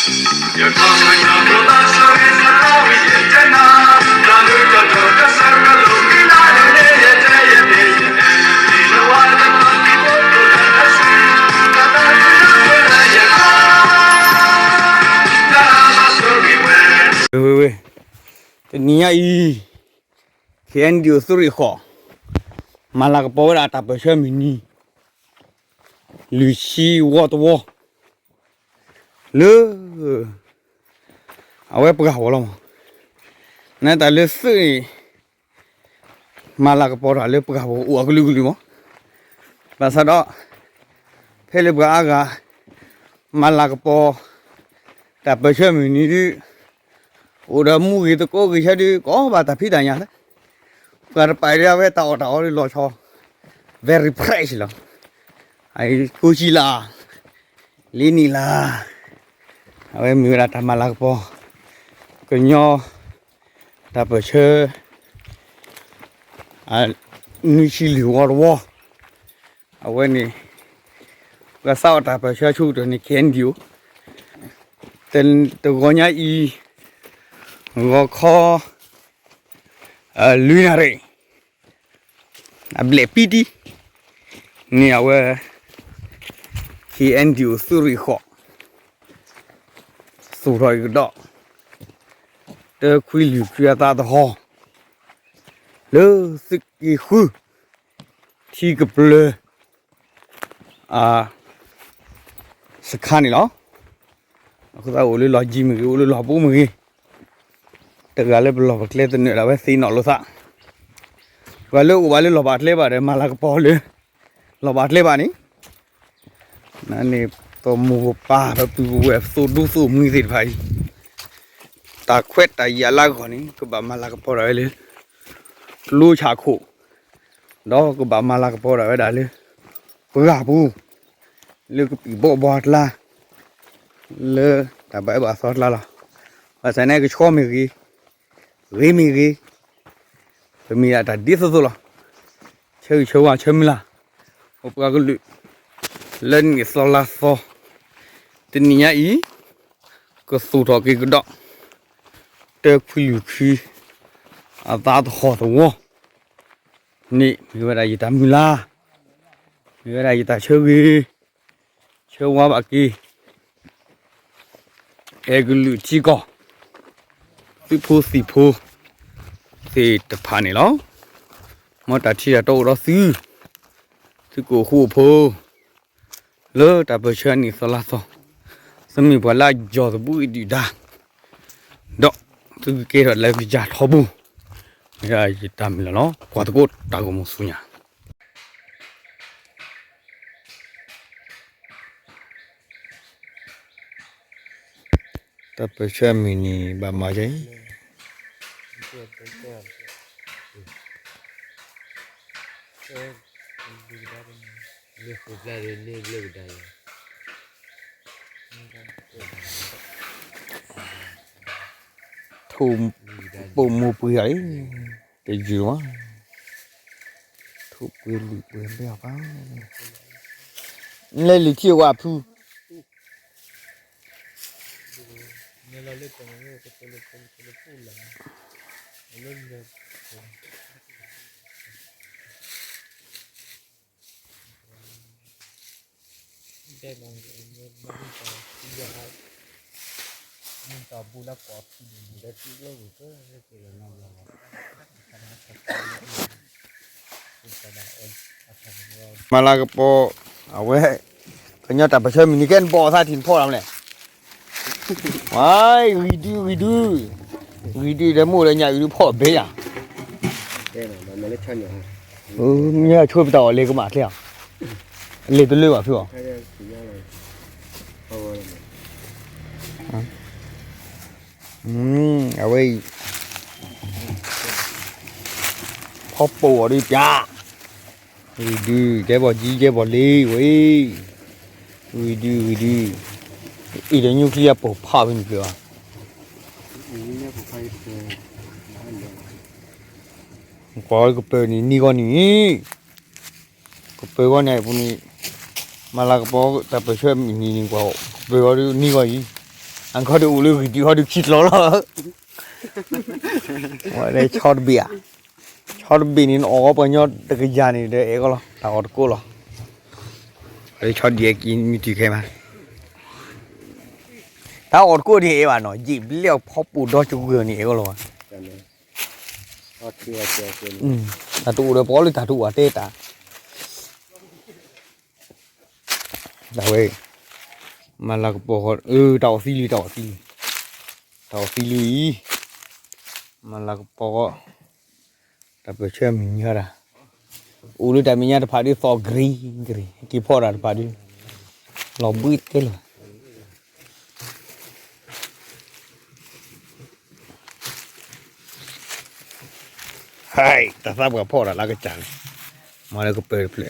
ဝ့ၢ်ဝ့ၢ်, တနံၤညါအံၤ ခ့ၣ်အဲၣ်ယူၣ် သုးရ့ၣ်ဃီး မၤလၤကပီၤဝဲဒၣ်တၢ်ပၢၢ်ဆၢမုၢ်နံၤ လွံၢ်ဆံဝီတဝီ လၢ အဝဲပှၢ်ဝီၤလီၤမး, နတၢ်လၢသုးန့ၣ် မၤလၤကပီၤတၢ်လၢပှၢ်ဝီၤအိၣ်အကလုာ်ကလုာ်မး, ဘၣ်ဆၣ်ဒီး ဖဲလၢပှၤအါဂၤ မၤလၤကပီၤ တၢ်ပၢၢ်ဆၢမုၢ်နံၤဒုး အိၣ်ဒီးမူဂ့ၤသကိးဂ့ၤဆၢဒုး ကီဘၣ်တၢ်ဖံးတၢ်ညၣ်လၢ ပှၤတပာ်ဒၣ်ဝဲတၢ်အီၣ်တၢ်အီဒုးလီၤဆီ very fresh လီၤ, ကိးကံလါ လ့နံၣ်လါ, အဝဲမ့ၢ်ဝဲဒၣ်တၢ်မၤလၤကပီၤ ကညီတၢ်ပၢၢ်ဆၢ နွံဆံလွံၢ်ဝီတဝီ, အဝဲန့ၣ် ပှၤသးအီၣ်တၢ်ပၢၢ်ဆၢအဆိကတၢၢ်န့ၣ် ခ့ၣ်အဲၣ်ယူၣ် တဂီၤညါအံၤ ဂီၤခီ လွံၢ်နၣ်ရံၣ် အဘျဲၣ်ပံတံ န့ၣ်အဝဲ ခ့ၣ်အဲၣ်ယူၣ် သုးရ့ၣ်ဃီး သူၣ်ထီၣ်က့ၤကဒီး တၢခွံလွံၢ်ခွံအသးသဟီၣ် လၢသုးက့ဃု ထံကပျၢၤ စခါန့ၣ်လီၤ. အဃိသတးအိၣ်လၢလီၢ်ကံမ့ၢ်ဂ့ၤ အိၣ်လၢလီၢ်ဘူးမ့ၢ်ဂ့ၤ, တဂၤလၢပလီၢ်ပကျဲသနၢၣ်ဒၣ်ဝဲသ့ၣ်နီၣ်လိာ်သး, ပှၤလၢအိၣ်ဘၣ်လၢလီၢ်ဘၣ်ကျဲဘၣ်ဒီး မၤလၤကပီၤလၢ လီၢ်ဘၣ်ကျဲဘၣ်န့ၣ် န့ၣ် ပမိၢ်ပပၢ် ပပုၢ်ပဝဲၢ် ပသိၣ်ဒူသိၣ်မှံသ့ၣ်တဖၣ်အံၤ တၢ်ခွဲးတၢ်ယာ်လၢအဂီၢ်န့ၣ် ကဘၣ်မၤလၤကပီၤဒၣ်ဝဲလၢ ကျိဆၣ်ခိၣ်, ဒီးကဘၣ်မၤလၤကပီၤဒၣ်ဝဲဒၣ်လၢ ပှၢ်ပူၤ, လၢကပံာ်ဘီၣ်ဘှါကျါ, လၢတၢ်ဘၣ်အၢဘၣ်သီကျါလီၤ. ဘၣ်ဆၣ်န့ၣ်ကဆီမ့ၢ်ဂ့ၤ, ဂ့ၤမ့ၢ်ဂ့ၤ, ပမ့ၢ်ဒၣ်တၢ်ဒ်သိးသိးလီၤ. ဆၢဂ့ၤဆၢဝါဆၢမုၢ်လၢ် အိၣ်ပှၤကလုာ် လၢနံၣ်သီလါသီ တနံၤညါအံၤ ကသူၣ်ထီၣ်က့ၤကဒီး တၢခွံလွံၢ်ခွံ အသးသဟီၣ်သဝီန့ၣ် မ့ၢ်ဝဲဒၣ်ယတၢ်မုၢ်လၢ်, မ့ၢ်ဝဲဒၣ်ယတၢ်ဆၢဂ့ၤ ဆၢဝါဘၣ်က့ၤ အဲၣ်ကလုာ်ထံကီၢ် သုးဖိသံၣ်ဖိသ့ၣ်တဖၣ်န့ၣ်လီၤ. မ်တၢ်ထံၣ်တၢ်တီအိၣ်ဒီးသု သုကအိၣ်ဃူအိၣ်ဖိး လၢတၢ်ပၢၢ်ဆၢနံၣ်သီလါသီ, သုမ့ၢ်ပှၤလၢအယီၢ်သဘှံးဒုၣ်ဒါ ဒီးသုကကဲထီၣ်လၢကစၢ်ထီဘိ မ့ၢ်ဒၣ်ယတၢ်မုၢ်လၢ်လီၤ. ကွၢ်သကိးတၢ်ဂီၤမူဆူညါ တၢ်ပၢၢ်ဆၢမုၢ်နံၤဘၣ်မၤယဲအံၤ ထိၣ်ပိာ်မူပှ့ၤအီၤအံၤ တယုၢ်မး ထိၣ်ပှ့ၤလွံၢ်ပှ့ၤဘဲအီၤပၢ် လဲၤလံထံၣ်ဝဲဖု မၤလၤကပီၤ အဝဲ ကညီတၢ်ပၢၢ်ဆၢမုၢ်နံၤကဲနဘီၣ်အသးထံၣ်နဖီၣ်လီၤမလဲၣ် ဝါ ဂံၢ်ဒု ဂံၢ်ဒု ဂံၢ်ဒုဒီးမိၢ်ဒီးညၣ်အုၣ်ဒုဖီၣ်ဘဲယၤ မ့ၢ်ဆိပတၢ်အီၣ်လဲၤကမၣ်ချ့အီၤ လဲၤတလၢဘၣ်ဖုအီၤ အဝဲအံၤ ဖီပိာ်အီၤဒုပျး ဂံၢ်ဒု ကဲဘီၣ်ကံ ကဲဘီၣ်လ့ဝဲ ဂံၢ်ဒု ဂံၢ်ဒု အံၤဒီးညူချံအပိာ်ဖးဝဲန့ၣ်ပျး ကွၢ်ကပၢၤန့ၣ်နံၤဂီၢ်နံၤ ကပၢၤဂီၢ်န့ၣ်ပူၤန့ၣ် မၤလၤကပီၤတၢ်ပၢၢ်ဆၢမုၢ်နံၤန့ၣ် ကွၢ်ကပၢၤဂီၢ်ဒုနံၤဂီၢ်အံၤ အကီၢ်ဒုးအိၣ်လၢဂံၢ်တုၤဟီဒုးခံကျီလီၤ. ဆီတဘ့ၣ်ဧါ, ဆီတဘ့ၣ်န့ၣ် နအီၣ်ဂီၤပှၤညီတကယၤန့ၣ်ဒီး အဲၣ်ဂီၢ်လီၤ တၢ်အီၣ်တကိးလီၤ. ဆီဒံးက့ၤမံတုၤခဲမး, တၢ်အီၣ်တကိးန့ၣ်အဲၣ်ဘၣ်နီၤ, ယံာ်ဘျဲၣ်အီၤဖီပိာ်ဒီစဂၢၢ်န့ၣ် အဲၣ်ဂီၢ်လီၤဘၣ်. တၢ်တအိၣ်ဒီးပှၤလၢတၢ်တအိၣ်အတဲတၢ် ဒၣ်ဝဲ, မၤလၤကပီၤဃီ, အၢ တၢ်အီၣ်သံလံ တၢ်အီၣ်သံလံ, တၢ်အီၣ်သံလံအံၤ, မၤလၤကပီၤဃီ, တၢ်ပၢၢ်ဆၢမုၢ်နံၤဟီဒၣ်, အိၣ်လၢတၢ်မဲာ်ညါတဖၣ်ဒုးသီၣ်ကရံၤကရံၤ က့ၤဖီၣ်တၢ်တဖၣ်ဒုး, လီၤဘှံးတဲလၢၤ ဟဲ, တၢ်သးပှၢ်ဖီၣ်တၢ်လၢကစၢ်န့ၣ်, မၤလၢကပၢၤတဖျၢၣ်,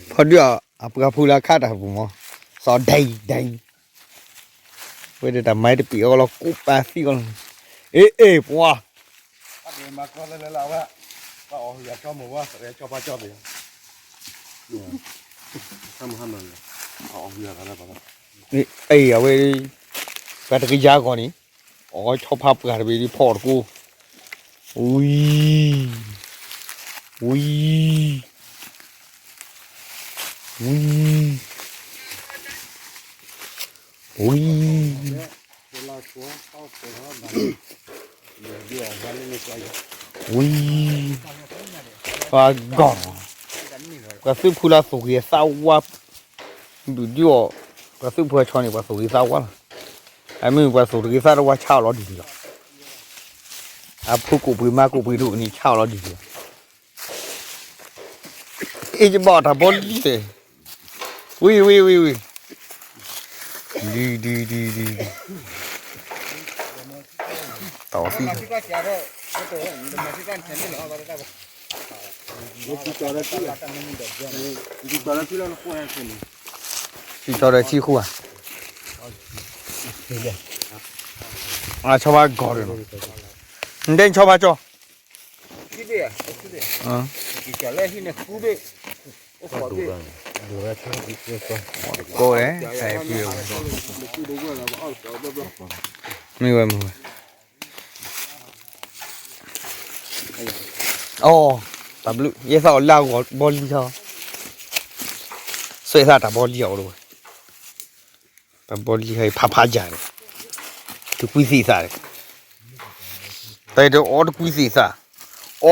ဖီဒုးအီၤ အပှၤဖူလၢအခါတၢ်ပူၤမး, စီၤဒဲဒဲ, ဝဲဒၣ်တၢ်မၤတပံၤအီၤလီၤ ကိးပာ်သံအီၤလီၤ, အ့ အ့ ပှၤ အဝဲ, အဝဲ, အဝဲ, အဝဲ, အဝဲ, ပှၤတကယၤဂီၢ်န့ၣ်, အီၣ်ဆီဖါပှၢ်တဘ့ၣ်ဒ်ဖီတကိး, ဝံ, ဝံ, ဝံ, ဝံ ဝံ, ပှၤဂီၢ်, ပှၤသုးဖုလၢသိၣ်ဂ့ၤသးဝါ, ဒုၣ်ဒုအီၤ, ပှၤသုးဖုအဆီန့ၣ် ပှၤသိၣ်ဂ့ၤသးဝါလီၤ, အမ့ၢ်ပှၤသိၣ်တဂ့ၤသးတဝါဆါအီၤလီၤဒ်ဒ်လီၤ, အဖိကိးပှ့ၤမါကိးပှ့ၤဒိၣ်န့ၣ်ဆါအီၤလီၤဒ်ဒ်လီၤ. အ့ ယဘၣ်တၢ်ဘီလံတဲ, ဝံၤ ဝံၤ ဝံၤ ဝံၤ, ဒ် ဒ် ဒ် ဒ် တၢ်အီၣ်သံ, ထံကီၢ်ဒီးထံဃိဧါ, ဆီဖါဂီၤဒီး, နတဲဆီဖါကၠီ ကိးဝဲ, မ့ၢ်ဝဲမ့ၢ်ဝဲ, အိ, တၢ်ဘျုး ယဲသးအီၣ်လၢအဂီၢ်ဘီလံဟီ, စဲးသးတၢ်ဘီလံအီၤဝဲ, တၢ်ဘီလံဟဲဖးဖးယၤန့ၣ်, တကွံသ့ၣ်သးန့ၣ်, တၢ်အီၣ်တကွံသ့ၣ်သး, အီတကွံသ့ၣ်လၢ်, အီ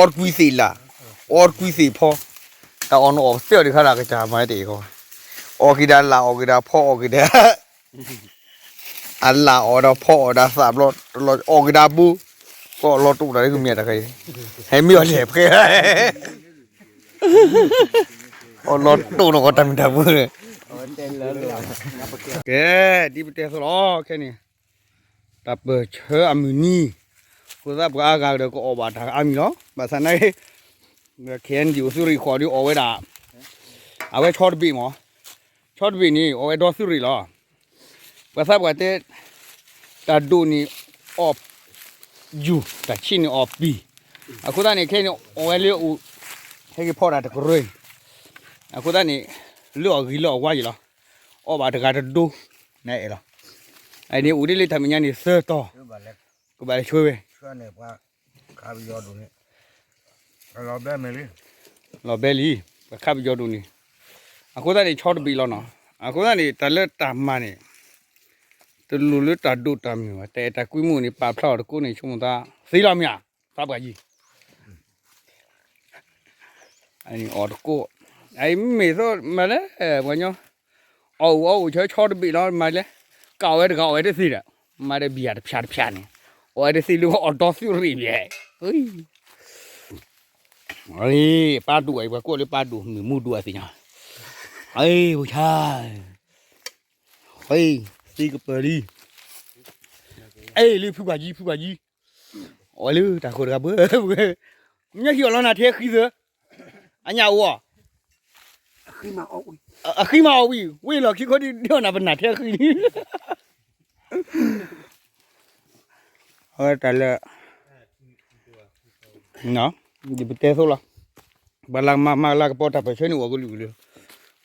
တကွံသ့ၣ်ဖီ, တၢ်အီၣ်နအီၣ်ပသဲအီၤဒံးခါန့ၣ် ကစၢ်မၤတအံၤကီး, အီၣ်က့ၤဒၣ်လၢ် အီၣ်က့ၤဒၣ်ဖီ အီၣ်က့ၤဒၣ် အလၢ်အီၣ်ဒီးဖီအီၣ်ဒီးသးဘျီ, အီၣ်က့ၤဒၣ်ဘိ, ကီၢ်လီၤတိၢ်တၢ်လၢကမ့ၢ်တၢ်ခဲအံၤ, ဟဲမ့ၢ်အီၤလဲၣ်ဖဲ, အီၣ်လီၤတိၢ်နီၢ်ကီၢ်တၢ်မုၢ်တၢ်ဘိန့ၣ်, ကဲ, ဒ်ပတဲသိးလီၤ ခဲန့ၣ်, တၢ်ပၢၢ်ဆၢအမုၢ်နံၤ, ဃိသးပှၤအါဂၤကဒီးကအီၣ်ဘၣ်တၢ်အါမံၤလီၤ, ဘၣ်ဆၣ်နာ်က့, ခဲအံၤဒ်အိၣ်သုးရ့ၣ်ဃီဒ်အီၣ်ဝဲဒၣ်, အဝဲဆီတဘ့ၣ်မး, ဆီတဘ့ၣ်န့ၣ် အီၣ်ဝဲဒီသုးရ့ၣ်လီၤ. ပှၤသးပှၢ်တဲ, တၢ်ဒိၣ်န့ၣ်အီၣ်ယူၢ်, တၢ်ဆံးန့ၣ်အီၣ်ပံၤ, အဃိသတးန့ၣ် ခဲအံၤန့ၣ် အီၣ်ဝဲလၢအိၣ်, ဟဲက့ၤဖီတၢ်တကရၢအံၤ, အဃိသတးန့ၣ်, လၢအီၣ်ဂံၢ်လၢအီၣ်ဝါယံၤလီၤ, အီၣ်ဘၣ်တဂၤတဒိ, နအဲၣ်လီၤ, အန့ၣ်အိၣ်ဒ်လၢတၢ်မဲာ်ညါန့ၣ်သၢတီၤ, ကဘၣ်လဲၤဆှၢဝဲ လီၤဘဲလံ, ပှၤခးပယီၤဒိၣ်န့ၣ်, အဃိသတးန့ၣ် ဆီတဘ့ၣ်လီၤနီၤ, အဃိသတးန့ၣ် တၢ်လၢတၢ်မၤန့ၣ်, တလိၣ်လၢတၢ်ဒိၣ်တၢ်မုၢ်ဘၣ်, တၢ်အဲၣ်တၢ်ကွံမုၣ်န့ၣ် ပာ်ဖျါအီၤတကိးန့ၣ် ဆိကမိၣ်သး, သ့လီၤမ့ၢ်ဧါ, သးပှၢ်ယံၤ, အန့ၣ်အီၣ်တကိး, အမ့ၢ်သိးမၤလဲၣ်, ပှၤညီ အီၣ်အိၣ်အီၣ်အိၣ်ဆၢဆီတဘ့ၣ်လီၤ မၤလဲၣ်, ကၢ်အီၣ်ဝဲတဂၤအီၣ်ဝဲတသ့ဒီး, မၤဒီးဘံယၣ်တဖၠးတဖၠးန့ၣ်, အီၣ်ဝဲတသ့လၢအီၣ်ဒီသုးရ့ၣ်ဘၣ်, ပၢ်ဒိၣ်အံၤ ပှၤကိးလၢပၢ်ဒိၣ်မုၢ်မူဒိၣ်အသ့ၣ်ညါ, အဝဲဆါ, သ့ကပၢၤလံ, အ့ၣ်လၢဖုပှၢ်ကံ ဖုပှၢ်ကံ အီၣ်ဝဲလၢတၢ်ဃိတဂၤဘၣ်, မ့ၢ်ဟံၣ်အီၣ်လီၤနၤထဲဃံသၢ, အညၣ်အိၣ်, အဃံမးအီၣ်ဝံၤ ဝ့ၢ်လီၤခံခီဒ်ဒ်အီၣ်နၤပနၢ်ထဲဃံလံ, အဝဲတၢ်လၢ ဒ်ပတဲသိးလီၤ, ပှၤလၢမၤမၤလၢကပီၤတၢ်ပၢၢ်ဆၢန့ၣ်အိၣ်ကလုာ်ကလုာ်,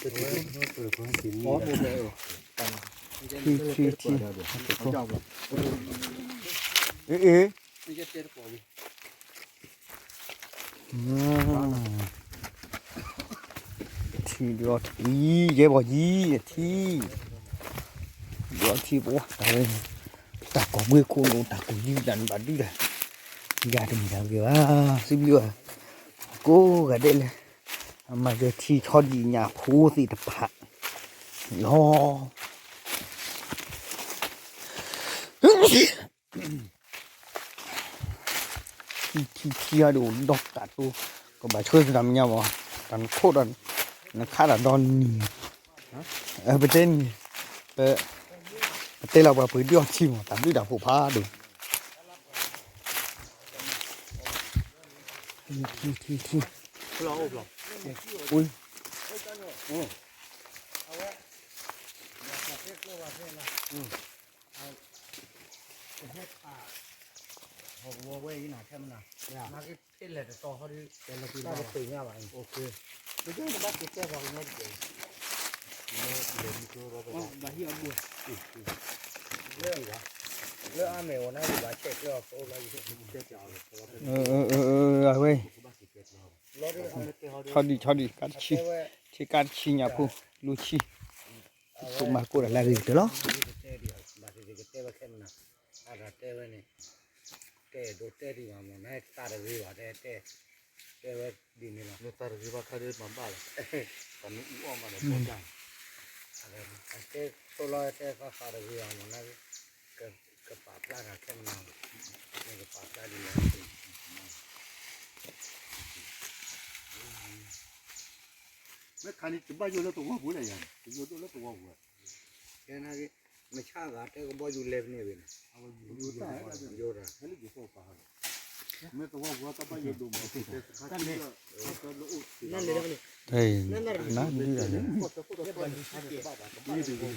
ထံ ထံ ထံ, အ့ အ့ ထံဒုးအီထံ ယဲၢ်ဘီယံၤ ထံ, ဒုးအီထံပှၤ တၢ်ဝဲန့ၣ်, တၢ်ကိးဘှ့ၣ်ခိၣ်န့ၣ် တၢ်ကိးယံၤတၢ်န့ၣ်ဘၣ်ဒုးတၢ်, ယၤတမ့ၢ်တၢ်ဂ့ၤဘၣ်, စံးဘျုးဘၣ်, ကိးဂၤဒဲးလဲၣ်, အမၤစၢၤထံထီဒံၣ်ညၣ်ဖိသ့ၣ်တဖၣ်လီၤ. ထံထံထံအံၤဒုးအိၣ်ဒီးတၢ်တိ, ကဘၣ်ဆှၢတၢ်မညါမး, တၢ်နခိၣ်ဒီး နခးတၢ်ဒီနံၤ, ပတဲနံၤ, ပ, ပတဲလီၤပှၤပှ့ၤဒုးအီထံမး တၢ်ဘျုးတၢ်ဖှိၣ်ဖးဒိၣ်, ထံထံထံထံ, လၢအမ့ၢ်ဝဲန့ၣ် အဝဲ, ဆီဒံၣ် ဆီဒံၣ် ကါတဆံ, ဆ့ကါတဆံညၣ်ဖိ, လူၤဆံ, ဆိကမိၣ်မၤကိးတၢ်လၢအဂ့ၤကတၢၢ်လီၤ. အတၢ်တဲဝဲန့ၣ်, တဲဒိးတဲဒံးဘၣ်မ့ၢ် နသးတဂ့ၤဘၣ် တဲ, တဲဝဲဒ်န့ၣ်လီၤ. နသးတဂ့ၤဘၣ်ခါဒ်မၤဘၣ်လီၤ, တၢ်မ့ၢ်အူအီၣ်မးဒီး တဲဆိလီၤတဲသးသးတဂ့ၤဘၣ်မ့ၢ် ကပာ်ဖျါတၢ်ခဲမနၤ, နကပာ်ဖျါဒ်လဲၣ်. မ့ၢ်ခါန့ၣ် တဘၣ်ယိၣ်လၢသဝီပူၤလဲၣ်ယၤန့ၣ် တယိၣ်ဒိၣ်လၢသဝီပူၤ, ကဲနၤက့ၤ, မဆါဂၤတဲကဘီယူၤလဲၤဖဲန့ၣ်ဝဲန့ၣ်, ယိၣ်တၢ်, မ့ၢ်သဝီပူၤတဘၣ်ယိၣ်ဒိၣ်မး, နလဲၤဒၣ်န့ၣ်, နလဲၤဒၣ်န့ၣ်, နလဲၤဒၣ်န့ၣ်, နလဲၤဒၣ်န့ၣ်,